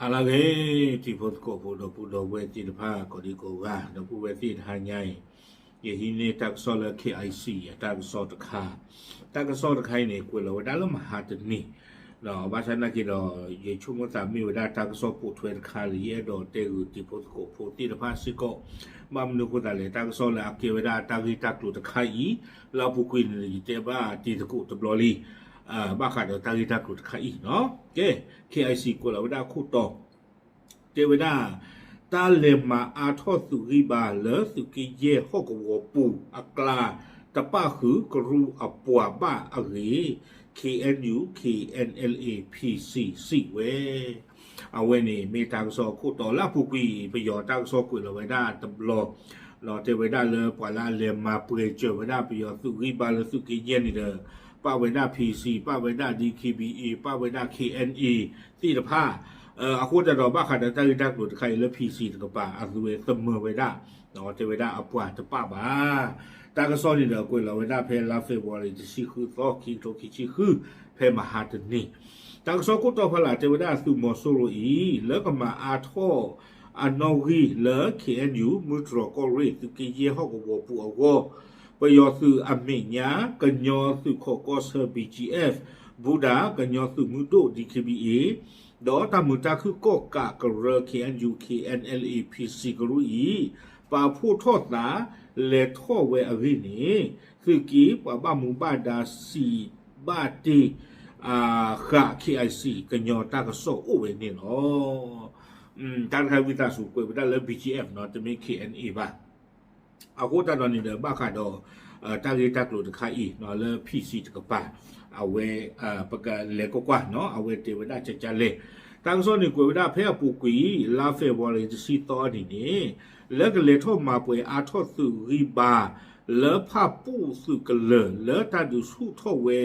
ဟါလၢအဂ့ၤ တံၤဖိသကိးဖိ ဒီပုၢ်ဒီဝဲၢ်သ့ၣ်တဖၣ် ကိးဒံကိးဂၤ ဒီပုၢ်ဝဲၢ်သ့ၣ်တဟါညါအံၤ, ယဟံးန့ၢ်တၢ်ကစီၣ်လၢ K I C အတၢ်ကစီၣ်တခါ, တၢ်ကစီၣ်တခါအံၤန့ၣ် ကွဲးလီၤဝဲဒၣ်လၢမဟါတနံၤ, ဘၣ်ဆၣ်နာ်က့ဒီး ယဆိကမိၣ်သးမ့ၢ်ဝဲဒၣ်တၢ်ကစီၣ်ပိာ်ထွဲတခါလၢ ယအဲၣ်ဒိးတဲဂုာ်တံၤဖိသကိးဖိသ့ၣ်တဖၣ်စ့ၢ်ကီး, ဘၣ်မနုၤအဃိသတးလဲၣ် တၢ်ကစီၣ်လၢအကဲဝဲဒၣ်တၢ်ဂ့ၢ်တၢ်ကျိၤတခါအံၤ, လၢအပူၤကွံာ်န့ၣ် ယတဲဘၣ်တံၤသကိးတဘျီလံ ဘၣ်ဃးဒီးတၢ်ဂ့ၢ်တၢ်ကျိၤတခါအံၤနီၤ. ကဲ K I C ကွဲးလီၤဝဲဒၣ်အခိၣ်တီ, တဲဝဲဒၣ် တၢ်လဲၤမၤအါထီၣ်သုးဂံၢ်ဘါလၢသုးက့ယဲၢ်ဟီၣ်ကဝီၤပူၤအကျါ တပၣ်ဃုာ်ကရူၢ်အပှၤဘၣ်အဂ့ၢ် K N U K N L A P C စံးဝဲ အဝဲန့ၣ်မ့ၢ်တၢ်ကစီၣ်အခိၣ်တီလၢအပူၤကွံာ် ပယီၤတၢ်ကစီၣ်ကွဲးလီၤဝဲဒၣ်တဘျီ, တဲဝဲဒၣ်လၢပှၤလၢအလဲၤမၤပှဲၤစၢၤဝဲဒၣ်ပယီၤသုးဂံၢ်ဘါလၢသုးက့ယဲၢ်န့ၣ်ဒီး ပၣ်ဝဲဒၣ် P C ပၣ်ဝဲဒၣ် D K B A ပၣ်ဝဲဒၣ် K N A သ့ၣ်တဖၣ်, အဃိသတးဒီးဘၣ်ဃးဒီးတၢ်ဂ့ၢ်တၢ်ကျိၤတခါအံၤလၢ P C တကပၤ အသုဝဲသမၢဝဲဒၣ်, တဲဝဲဒၣ်အပှၤတပၣ်ဘၣ်. တၢ်ကစီၣ်န့ၣ်ဒီးကွဲးလီၤဝဲဒၣ်ဖဲလါ February တဆံဃုသီ ခံကထိခံဆံဃု ဖဲမဟါတနံၤ, တၢ်ကစီၣ်ခိၣ်တီဖီလာ်တဲဝဲဒၣ်သုးမီၤစိရိၤအံၤ လၢကမၤအါထီၣ်အနီၣ်ဂံၢ်လၢ K N U မူတြီၢ်ကီၢ်ရ့ၣ် သုးက့ယဲၢ်ဟီၣ်ကဝီၤပူၤအဂီၢ်, ပယီၤသုးအမဲာ်ညါ ကညီသုးခိးကီၢ်ဆၢ B G F, ဘူးဒး ကညီသုးမုၢ်ဒိၣ် D K B A ဒီးတၢ်မုာ်တၢ်ခုၣ်ကီၣ်ကးကရၢ K N U K N L A P C ကရူၢ်အံၤ ပာ်ဖှိၣ်ထီၣ်သး လဲၤထီၣ်ဝဲအဂ့ၢ်န့ၣ် သုးက့ပှၤဘၣ်မူဘၣ်ဒါစံးဘၣ်တ့ၢ် ဃာ် K I C ကညီတၢ်ကစီၣ်အိၣ်ဝဲန့ၣ်လီၤ. တၢ်တခါဝံသးစူၤကွဲးဝဲဒၣ်လၢ B G F နီၤ တမ့ၢ် K N A ဘၣ်. အဃိသတးဒီးန့ၣ်ဒီး ဘၣ်ဃးဒီး တၢ်ဂ့ၢ်တၢ်ကျိၤတခါအံၤ လၢ P C တကပၤ အဝဲ ပကလဲၤကွၢ်ကွၢ်နီၤ အဝဲတဲဝဲဒၣ်ကကလဲၣ်. တၢ်ကစီၣ်န့ၣ်ကွဲးဝဲဒၣ်ဖဲအပူၤကွံာ် လါ February တဆံသီအနံၤန့ၣ် လၢကလဲၤထီၣ်မၤပှဲၤအါထီၣ်သုးဂံၢ်ဘါ လၢဖၣ်ပူၣ်သုးကလၢၤ လၢတၢ်ဒုးဆူၣ်ထီၣ်ဝဲ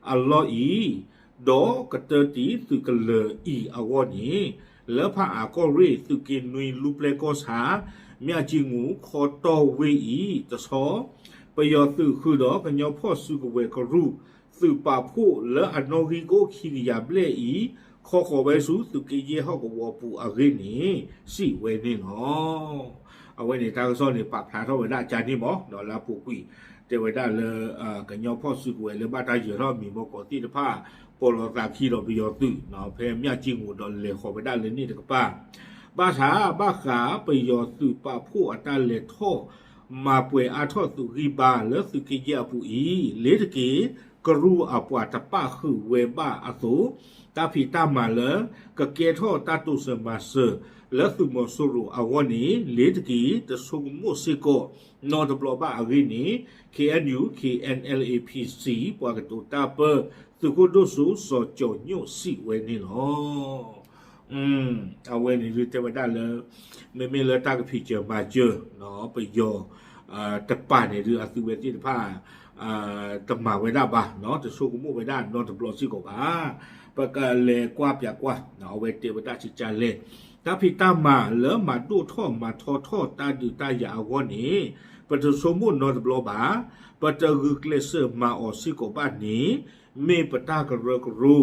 အလီၢ်အံၤ ဒီးကတၢတံၤသုးကလၢၤအံၤအဂီၢ်န့ၣ် လၢဖၣ်အၣ်ကီၢ်ရ့ၣ် သုးက့နွံ လူပျဲၢ်ကီၢ်ဆၣ် မၠၣ်ကၠံမူ ခီတီၢ်ဝ့ၢ်အံၤတဆီ ပယီၤသုးဃုာ်ဒီးကညီဖီၣ်စုကဝဲၤကရူၢ် သုးပာ်ဖှိၣ်လၢအနီၣ်ဂံၢ်ကအိၣ်ခံကယၤဘျဲၣ်အံၤ ခီဃီၤဝဲဆူသုးက့ယဲၢ်ဟီၣ်ကဝီၤပူၤအဂ့ၢ်န့ၣ် စံးဝဲန့ၣ်လီၤ. အဝဲန့ၣ်တၢ်ကစီၣ်န့ၣ် ပာ်ဖျါထီၣ်ဝဲဒၣ်အကၢန့ၣ်မး ဒီးလၢအပူၤကွံာ် တဲဝဲဒၣ်လၢ ကညီဖီၣ်စုကဝဲၤလၢဘၣ်တၢ်ယၢၤထီၣ်မံၤမီၢ်ကီးသ့ၣ်တဖၣ် ပိာ်လီၤသးခံဒီးပယီၤသုး ဖဲမၠၣ်ကၠံမူဒီးလဲၤဃီၤဝဲဒၣ်လၢန့ၣ်တကပၤ ဘၣ်ဆၣ်ဘၣ်ဃးပယီၤသုးပာ်ဖှိၣ်အတၢ်လဲၤထီၣ် မၤပှဲၤအါထီၣ်သုးဂံၢ်ဘါလၢသုးက့ယဲၢ်အပူၤအံၤ လ့ၤတက့ၤ ကရူၢ်အပှၤတပၣ်ဃုာ်ဝဲဘၣ်အသိး တၢ်ဖံးတၢ်မၤလၢ ကကဲထီၣ်တၢ်တိစၢၤမၤစၢၤ လၢသုးမီၤစိရိၤအဂီၢ်န့ၣ် လ့ၤတက့ၤ တဆိကမိၣ်စ့ၢ်ကီး နီတဘျီဘၣ်အဂ့ၢ်န့ၣ် K N U K N L A P C ပှၤကတိၤတၢ်ပၢ သုးခိၣ်ဒိၣ်စိ စီၤကၠီၤညိၣ်စံးဝဲန့ၣ်လီၤ. အဝဲန့ၣ်ဒုးတဲဝဲဒၣ်လၢ မ့မ့ၢ်လၢတၢ်ကဖံးစၢၤမၤစၢၤ ပယီၤ တပၤန့ၣ်ဒုး အသုဝဲသ့ၣ်တဖၣ် တမၤဝဲဒၣ်ဘၣ် တဆိကမိၣ်ဝဲဒၣ်နီတဘျီစ့ၢ်ကီးဘၣ်. ပကလဲၤကွၢ်ပၠးကွၢ် အဝဲတဲဝဲဒၣ်ကကလဲၣ် တၢ်ဖံးတၢ်မၤလၢမၤဒိၣ်ထီၣ်မၤထီထီၣ်တၢ်ဒုးတၢ်ယၤအဂီၢ်န့ၣ် ပတဆိကမိၣ်နီတဘျီဘၣ်. ပတဂုာ်ကျဲးစၢးမၤအီၤစ့ၢ်ကီးဘၣ်န့ၣ် မ့ၢ်ပတၢ်ကရၢကရိ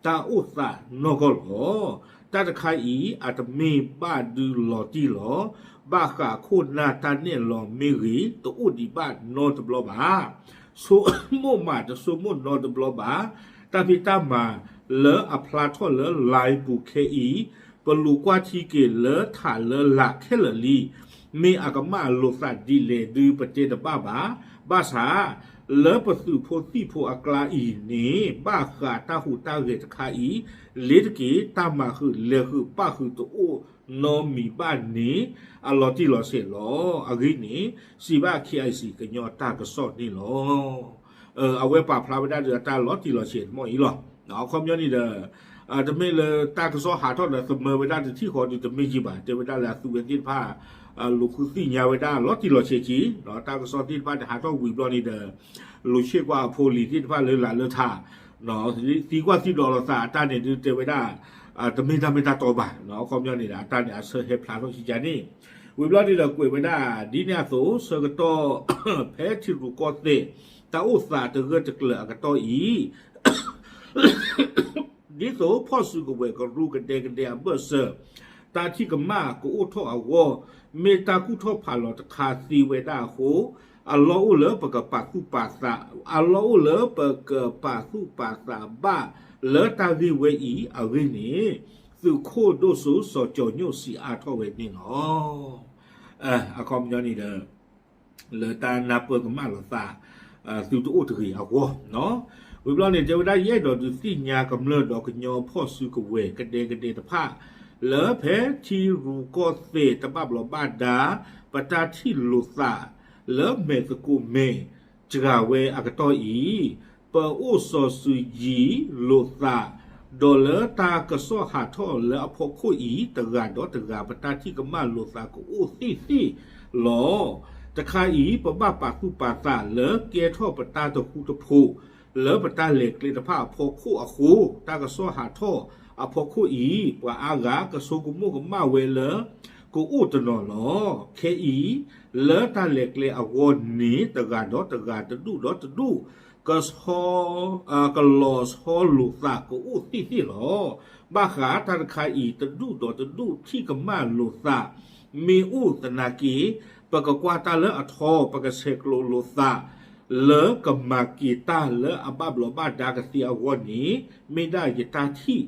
တၢ်အိၣ်သးနီၢ်ကီၢ်လီၤ. တၢ်တခါအံၤ အတမ့ၢ်ဘၣ်ဒုးလီၤတံၢ်လီၤ ဘၣ်ဃးခိၣ်နၢ်တၢ်နဲၣ်လီၤမ့ၢ်ဂ့ၤ တအိၣ်ဒံးဘၣ်နီတဘျီဘၣ်. ဆိကမိၣ်မးတဆိကမိၣ်နီတဘျီဘၣ်. တၢ်ဖံးတၢ်မၤလၢအဖျါထီၣ်လၢ line ပူၤခဲအံၤ ပလူၤကွၢ်ထံက့ၤလၢထးလၢလာ်ခဲလၢာ်လံ. မ့ၢ်အကမၣ်လိာ်သးဒ်လဲၣ်ဒုးပတဲတဘၣ်ဘၣ်. ဘၣ်ဆၣ် လၢပသုးဖိသံၣ်ဖိအကျါအံၤန့ၣ် ဘၣ်ဃးတၢ်ဟူးတၢ်ဂဲၤတခါအံၤ လ့ၤတက့ၤ တၢ်မၤဃုာ်လဲၤဃုာ်ပၣ်ဃုာ်တအိၣ်နီတမံၤဘၣ်န့ၣ် အလီၤတံၢ်လီၤဆဲးလီၤ. အဂ့ၢ်န့ၣ် စံးဘၣ် K I C ကညီတၢ်ကစီၣ်န့ၣ်လီၤ. အဝဲပာ်ဖျါဝဲဒၣ်ဒီးအတၢ်လီၤတံၢ်လီၤဆဲးတမီၢ်အံၤလီၤ. အခီပညီန့ၣ်ဒီး တမ့ၢ်လၢတၢ်ကစီၣ်ဟးထီၣ်ဒီးသမၢဝဲဒၣ်တထံၣ်ဃီဒုးတမ့ၢ်ကံဘၣ်. တဲဝဲဒၣ်လၢအသုဝဲသ့ၣ်တဖၣ် လူၤဃုသ့ၣ်ညါဝဲဒၣ်လီၤတံၢ်လီၤဆဲးက့ၤ တၢ်ကစီၣ်သ့ၣ်တဖၣ်န့ၣ် ဟးထီၣ်ဝံၤဘျီန့ၣ်ဒီး လူၤဆ့ၣ်ကွၢ်အဖိလံၤသ့ၣ်တဖၣ်လၢလာ်လၢထး သံကွၢ်သံဒိးလိာ်သးအတၢ်န့ၣ်ဒုးတဲဝဲဒၣ် တမ့ၢ်တၢ်မ့ၢ်တၢ်တီဘၣ်. အခီပညီန့ၣ်ဒီး အတၢ်န့ၣ်အဆၢဟဲဖျါထီၣ်ကကန့ၣ် ဝံၤဘျီန့ၣ်ဒီးကွဲးဝဲဒၣ် ဒ်န့ၣ်အသိး ဆၢကတီၢ် ဖဲထံရူၢ်ကီၢ်သဲး တၢ်အိၣ်သးတဂၢၢ်တကျၢၤအကတီၢ်အံၤ ဒ်သိးဖီၣ်စုကဝဲၤကရူၢ်ကဒဲကဒဲအဘၢၣ်စၢၤ တၢ်ထံၣ်ကမၣ်ကအိၣ်ထီၣ်အဂီၢ် မ့ၢ်တၢ်ကူၣ်ထီၣ်ဖးလီၤတခါသ့ဝဲဒၣ်အဃိ အလီၢ်အိၣ်လၢပကပာ်သူၣ်ပာ်သး အလီၢ်အိၣ်လၢပကပာ်သူၣ်ပာ်သးဘၣ်လၢတၢ်ဂ့ၢ်ဝဲအံၤအဂ့ၢ်န့ၣ် သုးခိၣ်ဒိၣ်စိစီၤကၠီၤညိၣ်စံးအါထီၣ်ဝဲန့ၣ်လီၤ. အခီပညီန့ၣ်ဒီး လၢတၢ်နၢ်ပၢၢ်ကမၣ်လိာ်သး သုတအိၣ်တဂ့ၤအဂီၢ်, ဝံၤဘျီန့ၣ် တဲဝဲဒၣ်ယအဲၣ်ဒိးဒုးသ့ၣ်ညါကမျၢၢ်ဒီးကညီဖီၣ်စုကဝဲၤကဒဲကဒဲတဖၣ် လၢဖဲထံရူၢ်ကီၢ်သဲးတဘၣ်ဘျီးဘၣ်ဒါ ပတၢ်ထံၣ်လိာ်သး လၢမဲာ်သကိးမဲာ် စှၤဝဲအကတီၢ်အံၤ ပအိၣ်စီၤစုၤယံၤလိာ်သး ဒီးလၢတၢ်ကစီၣ်ဟးထီၣ်လၢအဖီခိၣ်အံၤ တဂၤဒီးတဂၤ ပတၢ်ထံၣ်ကမၣ်လိာ်သးကအိၣ်သ့ၣ်သ့ၣ်လီၤ. တခါအံၤ ပဘၣ်ပာ်သူၣ်ပာ်သးလၢကဲထီၣ်ပတၢ်တဃူတဖိး လၢပတၢ်လဲၤကျဲတဖၣ်အဖီခိၣ်အဃိ တၢ်ကစီၣ်ဟးထီၣ်အဖီခိၣ်အံၤ ပှၤအါဂၤကဆိကမိၣ်ကမၣ်ဝဲလၢ ကအိၣ်တနီၤလီၤ. ခဲအံၤ လၢတၢ်လဲၤကျဲအဂီၢ်န့ၣ် တဂၤဒီးတဂၤ တဒူၣ်ဒီးတဒူၣ် ကဆီ ကလီၤဆီလိာ်သးကအိၣ်သ့ၣ်သ့ၣ်လီၤ. ဘၣ်ဃးတၢ်တခါအံၤ တဒူၣ်ဒီးတဒူၣ်ထံၣ်ကမၣ်လိာ်သး မ့ၢ်အိၣ်သနာ်က့ ပကကွၢ်တၢ်လၢအထီ ပကဆဲးကျိးလိာ်သး လၢကမၤက့ၤတၢ်လၢအဘၣ်ဘျီးဘၣ်ဒါကသ့အဂီၢ်န့ၣ် မ့ၢ်ဒၣ်ယတၢ်ထံၣ်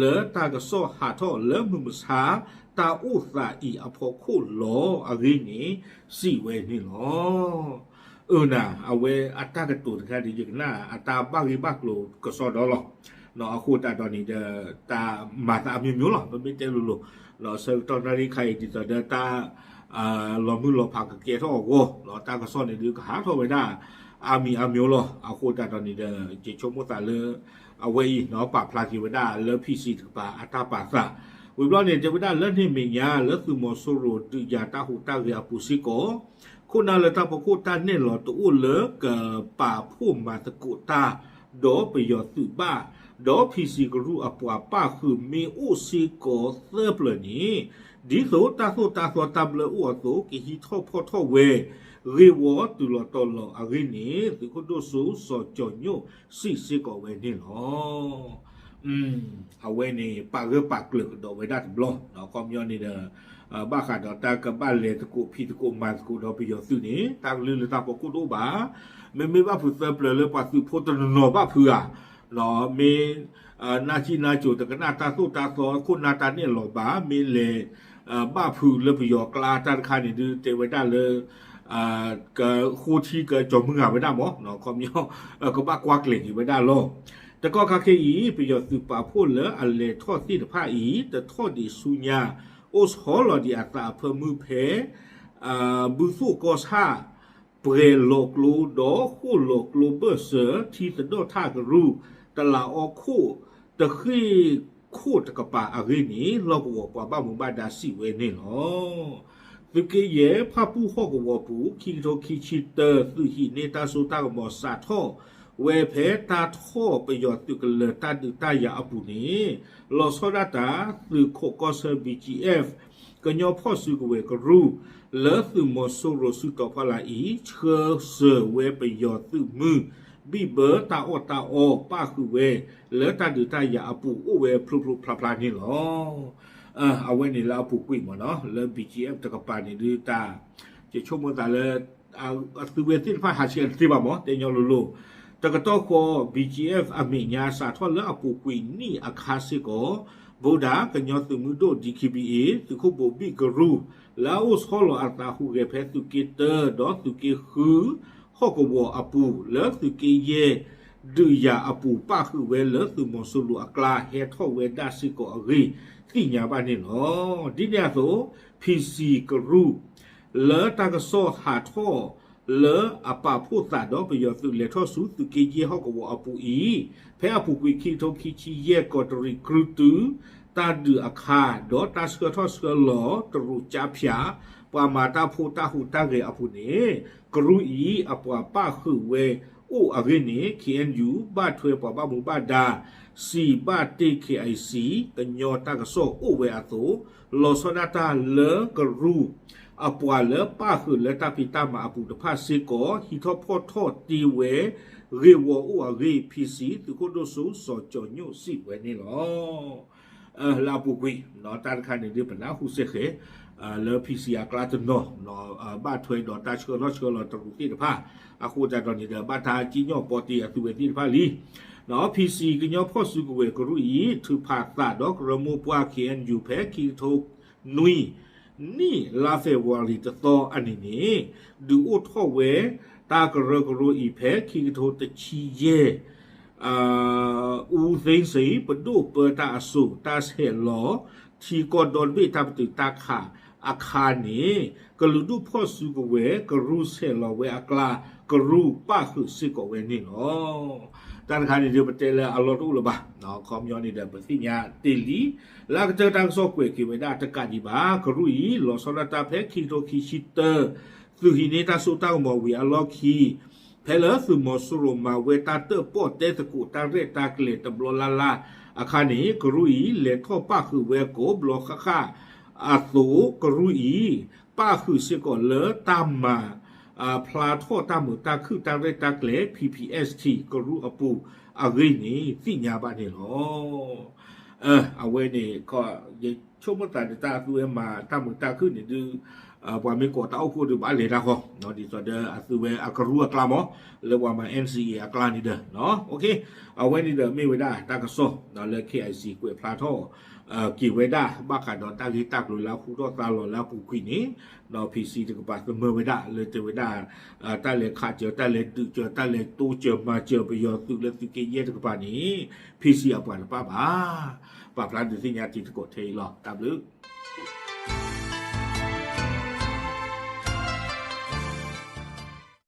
လၢတၢ်ကစီၣ်ဟးထီၣ်လၢမုၢ်မဆါ တၢ်အိၣ်သးအံၤအဖီခိၣ်လီၤအဂ့ၢ်န့ၣ် စံးဝဲန့ၣ်လီၤ. အၢနၤ အဝဲအတၢ်ကတိၤတခါဒီး ယကနၣ်အတၢ်ဘၣ်ဂ့ၢ်ဘၣ်ကျိၤကစီဒီလီၤ. အဃိသတးဒီးန့ၣ်ဒီး တၢ်မၤသးအမျိုးမျိုးလီၤ ပမ့ၢ်တဲလိၤလိၤ ဆၢကတီၢ်နၣ်ရံၣ်ခါအံၤ ဒ်သိးဒီးတၢ် လီၤမုၢ်လီၤဖးကကဲထီၣ်အဂီၢ် တၢ်ကစီၣ်န့ၣ်ဒုးကဟးထီၣ်ဝဲဒၣ် အါမံၤအါမျိုးလီၤ. အဃိသတးဒီးန့ၣ်ဒီး ယဆိကမိၣ်သးလၢ အဝဲအံၤ ပာ်ဖျါက့ၤဝဲဒၣ်လၢ ဖံစံး တကပၤအတၢ်ပာ်သး ဝံၤဘျီန့ၣ် တဲဝဲဒၣ်လၢန့ၣ်အမဲာ်ညါ လၢသုးမီၤစိရိၤဒုးယၤတၢ်ဟူးတၢ်ဂဲၤအပူၤစ့ၢ်ကီး ခိၣ်နၢ်လၢတၢ်ဖီခိၣ်တၢ်နဲၣ်လီၤတအိၣ်လၢကပာ်ဖှိၣ်မၤသကိးတၢ် ဒီးပယီၤသုးဘၣ်, ဒီး ဖံစံး ကရူၢ်အပှၤပၣ်ဃုာ်မ့ၢ်အိၣ်စ့ၢ်ကီးသၢပျၢၤန့ၣ် ဒ်သိးတၢ်သိၣ်တၢ်သီတၢ်ဘျၢအိၣ်အသိး ကဟံးထီၣ်ဖီၣ်ထီၣ်ဝဲ ဂ့ၢ်ဝီတုၤလီၤတီၤလီၤအဂ့ၢ်န့ၣ် သုးခိၣ်ဒိၣ်စိစီၤကၠီၤညိၣ်စံးစ့ၢ်ကီးဝဲန့ၣ်လီၤ. အဝဲန့ၣ် ပာ်ဂၢၢ်ပာ်ကျၢၤကဒီးဝဲဒၣ်တဘျီ အခီပညီန့ၣ်ဒီး ဘၣ်ဃးဒီးတၢ်ကဘၣ်လဲၤသကိးဖံးသကိးမၤသကိးဒီးပယီၤသုးန့ၣ် တၢ်ကလုၢ်လၢတၢ်ဖီခိၣ်တအိၣ်ဘၣ်. မ့မ့ၢ်ဘၣ်ဖုးသၢပျၢၤလၢပှၤသုးဖိတနီၤနီၤဘၣ်ဖုးဧါ, မ့ၢ် နၢ်စံၣ်နၢ်စိၤတကနၣ်တၢ်သိၣ်တၢ်သီ ခိၣ်နၢ်တၢ်နဲၣ်လီၤဘၣ် မ့ၢ်လဲၤ ဘၣ်ဖုးလၢပယီၤကျါတၢ်တခါန့ၣ်ဒုး တဲဝဲဒၣ်လၢ ကဃိထံကကၠီၤမုၢ်ဂၤဝဲဒၣ်မး အခီပညီ ကဘၣ်ကွၢ်ကျဲၤက့ၤဝဲဒၣ်လီၤ. တကီၢ်ခါခဲအံၤ ပယီၤသုးပာ်ဖှိၣ်လၢအလဲၤထီၣ်သ့ၣ်တဖၣ်အံၤ တထီၣ်ဒံးဆူညါ အိၣ်ဆီလီၤဒံးအသးအဖၢမုၢ်ဖဲ ဘုသိၣ်ကီၢ်ဆၣ် ပှဲၤလီၤကျိဒီးဃိၣ်လီၤကျိဘၢၣ်စၢၤ ထံသဒီၣ်ထၣ်ကရူၢ် တလးအီခိၣ် တဃ့ၢ်ခိၣ်တကပၤအဂ့ၢ်န့ၣ် လီၢ်ကဝီၤပှၤဘၣ်မူဘၣ်ဒါစံးဝဲန့ၣ်လီၤ. သုးက့ယဲၢ်ဖၣ်ပူၣ်ဟီၣ်ကဝီၤပူၤ ခံကထိခံဆံတၢ သုးဟံးန့ၢ်တၢ်စိတၢ်ကမီၤစးထီၣ်ဝဲဖဲတၢ်ထီၣ်ပယီၤသုးကလၢၤတၢ်ဒုးတၢ်ယၤအပူၤန့ၣ် လီၤဆီဒၣ်တၢ် သုးခိးကီၢ်ဆၢ ဘီကၠံအ့ၣ် ကညီဖီၣ်စုကဝဲၤကရူၢ် လၢသုးမီၤစိရိၤစုတီၤဖီလာ်အံၤ ဆှၢစၢၤဝဲပယီၤသုးမုၢ် ဘံၣ်ဘၢတၢ်အီၣ်တၢ်အီပၣ်ဃုာ်ဝဲ လၢတၢ်ဒုးတၢ်ယၤအပူၤအိၣ်ဝဲဖျိဖျိဖျါဖျါန့ၣ်လီၤ. အဝဲန့ၣ်လၢအပူၤကွံာ်မးနီၤ လၢ ဘီကၠံအ့ၣ် တကပၤန့ၣ်ဒုးတၢ် ယဆိကမိၣ်သးလၢ အသုဝဲသ့ၣ်တဖၣ်ဟးဆှဲးတသ့ဘၣ်မး တဲညီလိၤလိၤ တကတီၢ်ဃီ ဘီကၠံအ့ၣ် အမဲာ်ညါစးထီၣ်လၢအပူၤကွံာ်နံၣ်အခါစ့ၢ်ကီး ဘူးဒး ကညီသုးမုၢ်ဒိၣ် ဒံခ့ဘံအ့ သုးခိၣ်ဘိးဘံၣ်ကရူၢ် လၢအအိၣ်ဆီလီၤအသးဟူးဂဲၤဖဲသုးက့တၢ ဒီးသုးက့ဃု ဟီၣ်ကဝီၤအပူၤ လၢသုးက့ယဲၢ် ဒုးယၤအပူၤပၣ်ဃုာ်ဝဲလၢသုးမီၤစိရိၤအကျါ ဟဲထီၣ်ဝဲဒၣ်စ့ၢ်ကီးအဂ့ၢ် သ့ၣ်ညါဘၣ်န့ၣ်လီၤ. ဒ်န့ၣ်အသိး ဖံစံကရူၢ် လၢတၢ်ကစီၣ်ဟးထီၣ် လၢအပာ်ဖှိၣ်သးဒီးပယီၤသုးလဲၤထီၣ်ဆူသုးက့ယဲၢ်ဟီၣ်ကဝီၤအပူၤအံၤ ဖဲအပူၤကွံာ်ခံကထိခံဆံယဲၢ်ကီးတရံး ကြုးတု တၢ်ဒုးအခါ ဒီးတၢ်ဆှၢထီၣ်ဆှၢလီၤတရူးကၠါဖၠး ပှၤမၤတၢ်ဖိတၢ်ဟူးတၢ်ဂဲၤအပူၤန့ၣ် ကရူၢ်အံၤအပှၤပၣ်ဃုာ်ဝဲအိၣ်အဂ့ၢ်န့ၣ် ခ့ၣ်အဲၣ်ယူၣ် ဘၣ်ထွဲပှၤဘၣ်မူဘၣ်ဒါ စံးဘၣ်တ့ၢ် ခ့ၣ်အံၣ်စံၣ် ကညီတၢ်ကစီၣ်အိၣ်ဝဲအသိး လီၤဆီဒၣ်တၢ်လၢကရူၢ် အပှၤလၢပၣ်ဃုာ်လၢတၢ်ဖံးတၢ်မၤအပူၤတဖၣ်စ့ၢ်ကီး ဟံးထီၣ်ဖီၣ်ထီၣ်တ့ၢ်ဝဲ ဂ့ၢ်ဝီအိၣ်အဂ့ၢ် ဖံဆံ သုးခိၣ်ဒိၣ်စိစီၤကၠီၤညိၣ်စံးဝဲန့ၣ်လီၤ. လၢအပူၤကွံာ် တၢ်တခါန့ၣ်ဒုး ပနၢ်ဟူစ့ၢ်ကီး လၢ ဖံဆံ အကျါတနီၤ ဘၣ်ထွဲဒီးတၢ်ဆှၢထီၣ်ဆှၢလီၤတရူးသ့ၣ်တဖၣ် အဃိသတးဒီးန့ၣ်ဒီး ဘၣ်တၢ်စံၣ်ညီၣ်ပီတ့အသုဝဲသ့ၣ်တဖၣ်လံ. ဖံဆံ ကညီဖီၣ်စုကဝဲၤကရူၢ်အံၤ ထုးဖးသးဒီးကရၢမိၢ်ပှၢ် ခ့ၣ်အဲၣ်ယူၣ် ဖဲခံကထိနွံ နံၣ်လါဖ့ၤဘြူၤအါရံၤတသီအနံၤန့ၣ် ဒုးအိၣ်ထီၣ်ဝဲ တၢ်ကရၢကရိအံၤ ဖဲခံကထိတဆံယဲၢ် အူသ့စ့ၣ် ပဒိၣ်ပၢတၢ်အစိၣ် တၢ်ဆဲးလီၤ ထံကီၢ်ဒီတဘ့ၣ်တၢ်ပတုာ်တၢ်ခးအခါန့ၣ် ကလုာ်ဒူၣ်ဖီၣ်စုကဝဲၤ ကရူၢ်ဆဲးလီၤဝဲအကျါ ကရူၢ်ပၣ်ဃုာ်စ့ၢ်ကီးဝဲန့ၣ်လီၤ. တၢ်တခါန့ၣ်ဒီး ပတဲလၢအလီၢ်တအိၣ်လၢၤဘၣ်. ခီပညီန့ၣ်ဒီး ပသ့ၣ်ညါတ့ၢ်လံ. လၢအကတၢၢ်တၢ်ကစီၣ်ကွဲးက့ၤဝဲဒၣ်တကးဒံးဘၣ် ကရူၢ်အံၤ လီၤဆီဒၣ်တၢ်ဖဲခံကထိခံဆံတၢ သုးဟံးန့ၢ်တၢ်စိတၢ်ကမီၤဝံၤအလီၢ်ခံ ဖဲလၢသုးမီၤစိရိၤမၤဝဲတၢ်တၢၣ်ပီၣ်တဲသကိးတၢ်ရဲၣ်တၢ်ကျဲၤတဘျီလၢ်လၢ်အခါန့ၣ် ကရူၢ်အံၤ လဲၤထီၣ်ပၣ်ဃုာ်ဝဲကိးဘျီဃၣ်ဃၣ်အသိး ကရူၢ်အံၤ ပၣ်ဃုာ်စ့ၢ်ကီးလၢတၢ်မၤ ဖျါထီၣ်တၢ်မုာ်တၢ်ခုၣ်တၢ်ရဲၣ်တၢ်ကျဲၤ P P S T ကရူၢ်အပူၤအဂ့ၢ်န့ၣ် သ့ၣ်ညါဘၣ်န့ၣ်လီၤ. အဝဲန့ၣ် ယဆိကမိၣ်သးဒီးတၢ်အသုဝဲမၤတၢ်မုာ်တၢ်ခုၣ်န့ၣ်ဒုး ပှၤမ့ၢ်ကိးတၢ်အိၣ်ဖှိၣ်ဒုးဘၣ်လဲၤတၢ်ဃီ ဒ်သိးဒီးအသုဝဲအကရူၢ်အကျါမး လၢပှၤမၤ N C A အကျါန့ၣ်ဒီး အဝဲန့ၣ်ဒီးမ့ၢ်ဝဲဒၣ်တၢ်ကစီၣ်လၢ K I C ကွဲးဖျါထီၣ် က့ၤဝဲဒၣ် ဘၣ်ဃးဒီးတၢ်ဂ့ၢ်တၢ်ကျိၤလၢအဟူထီၣ်သါလီၤလၢအပူၤကွံာ်န့ၣ် ဒီး P C တကပၤသမၢဝဲဒၣ်လၢတဲဝဲဒၣ် တၢ်လဲၤခးစၢၤ တၢ်လဲၤဒုးစၢၤ တၢ်လဲၤတိစၢၤမၤစၢၤပယီၤသုးလၢသုးက့ယဲၢ်တကပၤန့ၣ် P C အပှၤတပၣ်ဘၣ်. ပာ်ဖျါဒုးသ့ၣ်ညါတံၤသကိးထဲအံၤလီၤ. တၢ်ဘျုး